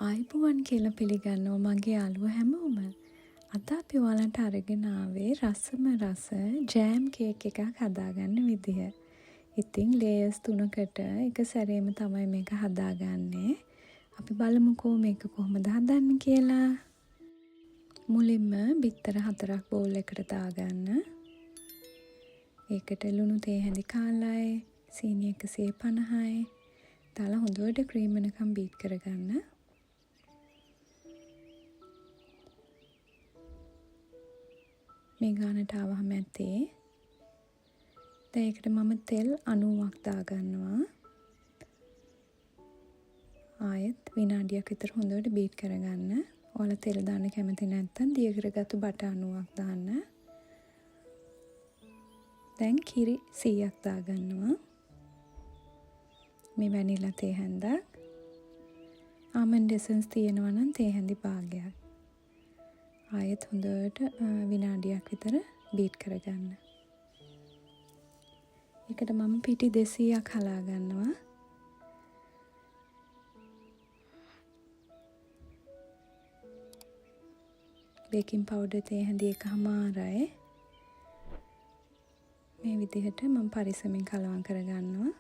ආයුබෝවන් කියලා පිළිගන්නවා මගේ යාළුවෝ හැමෝම. අද අපි ඔයාලට අරගෙන ආවේ රසම රස ජෑම් කේක් එකක් හදාගන්න විදිහ. ඉතින් ලේයර්ස් තුනකට එක සැරේම තමයි මේක හදාගන්නේ. අපි බලමුකෝ මේක කොහොමද හදන්නේ කියලා. මුලින්ම බිත්තර 4ක් බෝල් එකට දාගන්න. ඒකට ලුණු තේ හැඳි කාලයි, සීනි 150යි දාලා හොඳට ක්‍රීම් වෙනකම් බීට් කරගන්න. මේ ගානට ආවහම ඇති. දැන් ඒකට මම තෙල් 90ක් දාගන්නවා. ආයෙත් විනාඩියක් විතර හොඳට බීට් කරගන්න. ඔයාලා තෙල් දාන්න කැමති නැත්නම් දිය කරගත්තු බටර් 90ක් දාන්න. දැන් කිරි 100ක් දාගන්නවා. මේ වැනිලා තේ හැන්දක්. ආමන්ඩ් එසන්ස් තියෙනවා නම් තේ හැඳි භාගයක්. ආයෙත් හොඳට විනාඩියක් විතර බීට් කරගන්න. ඒකට මම පිටි 200ක් හලා ගන්නවා. බේකින් පවුඩර් තේ හැඳි 1.5යි. මේ විදිහට මම පරිස්සමෙන් කලවම් කරගන්නවා.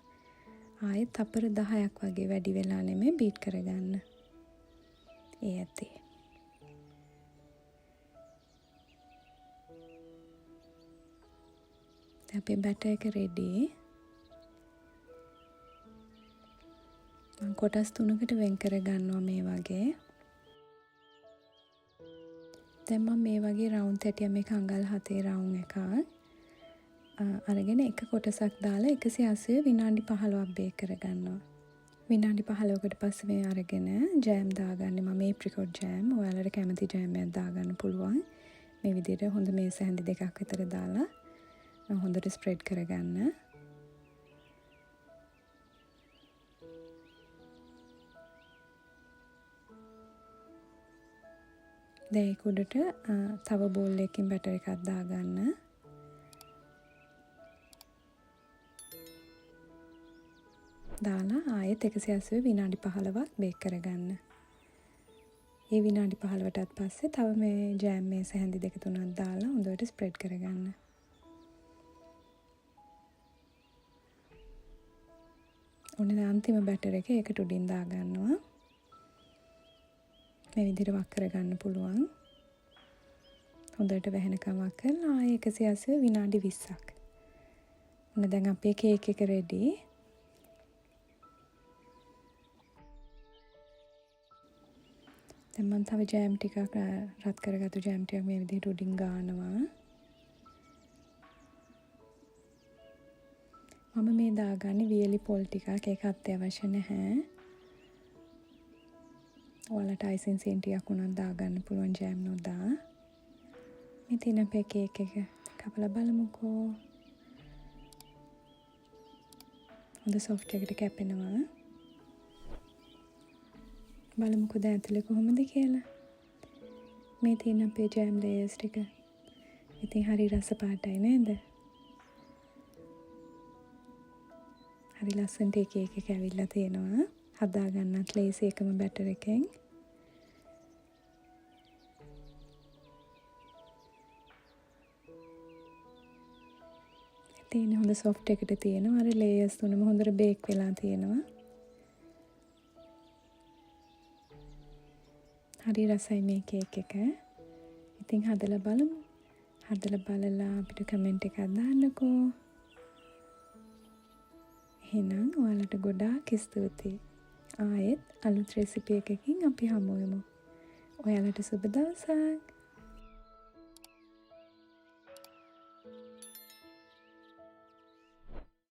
ආයෙත් තප්පර 10ක් වගේ වැඩි වෙලා නෙමෙයි බීට් කරගන්න. ඒ ඇති. අපේ බැටර් එක රෙඩි. මම කොටස් තුනකට වෙන් කරගන්නවා මේ වගේ. දැන් මම මේ වගේ රවුන්ඩ් තැටියක් මේක අඟල් 7 රවුන්ඩ් එකක් අරගෙන එක කොටසක් දාලා 180 විනාඩි 15ක් බේක් කරගන්නවා. විනාඩි 15කට පස්සේ මේ අරගෙන ජෑම් දාගන්නේ මම ඒප්‍රිකොට් ජෑම්. ඔයාලට කැමති ජෑම් එකක් දාගන්න පුළුවන්. මේ විදිහට හොඳ මේස හැඳි දෙකක් විතර දාලා හොඳට ස්ප්‍රෙඩ් කරගන්න. දැන් ඒක උඩට තව බෝල් එකකින් බැටර් එකක් දාගන්න. දාලා ආයෙත් 180 විනාඩි 15ක් බේක් කරගන්න. ඒ විනාඩි 15ටත් පස්සේ තව මේ ජෑම් මේස හැඳි දෙක තුනක් දාලා හොඳට ස්ප්‍රෙඩ් කරගන්න. ඔන්න දැන් අන්තිම බැටර් එක ඒකට උඩින් දාගන්නවා. මේ විදිහට වක් කරගන්න පුළුවන්. හොඳට වැහෙනකම් වක් කරලා ආයෙ 180 විනාඩි 20ක්. ඔන්න දැන් අපේ කේක් එක රෙඩි. දැන් මම තව ජෑම් ටිකක් රත් කරගත්තු ජෑම් ටිකක් මේ විදිහට උඩින් ගානවා. මම මේ දාගන්නේ වියලි පොල් ටිකක්. ඒක අත්‍යවශ්‍ය නැහැ. ඔයාලට අයිසින් සීන් ටිකක් උනත් දාගන්න පුළුවන් ජෑම් නොදා. මේ තියෙන අපේ කේක් එක කපලා බලමුකෝ. හොඳ සොෆ්ට් එකට කැපෙනවා. බලමුකෝ දැන් ඇතුලේ කොහොමද කියලා. මේ තියෙන අපේ ජෑම් ලේයර්ස් ටික. ඉතින් හරි රස පාටයි නේද? හරි ලස්සනට එක එක එක ඇවිල්ලා තියෙනවා. හදා ගන්නත් ලේසි එකම බැටර් එකෙන්. තියෙන හොඳ සොෆ්ට් එකට තියෙනවා. අර ලේයර්ස් තුනම හොඳට බේක් වෙලා තියෙනවා. හරි රසයි මේ කේක් එක. ඉතින් හදලා බලමු. හදලා බලලා අපිට කමෙන්ට් එකක් දාන්නකෝ. එහෙනම් ඔයාලට ගොඩාක් ස්තුතියි. ආයෙත් අලුත් රෙසිපි එකකින් අපි හමු වෙමු. ඔයාලට සුබ දවසක්.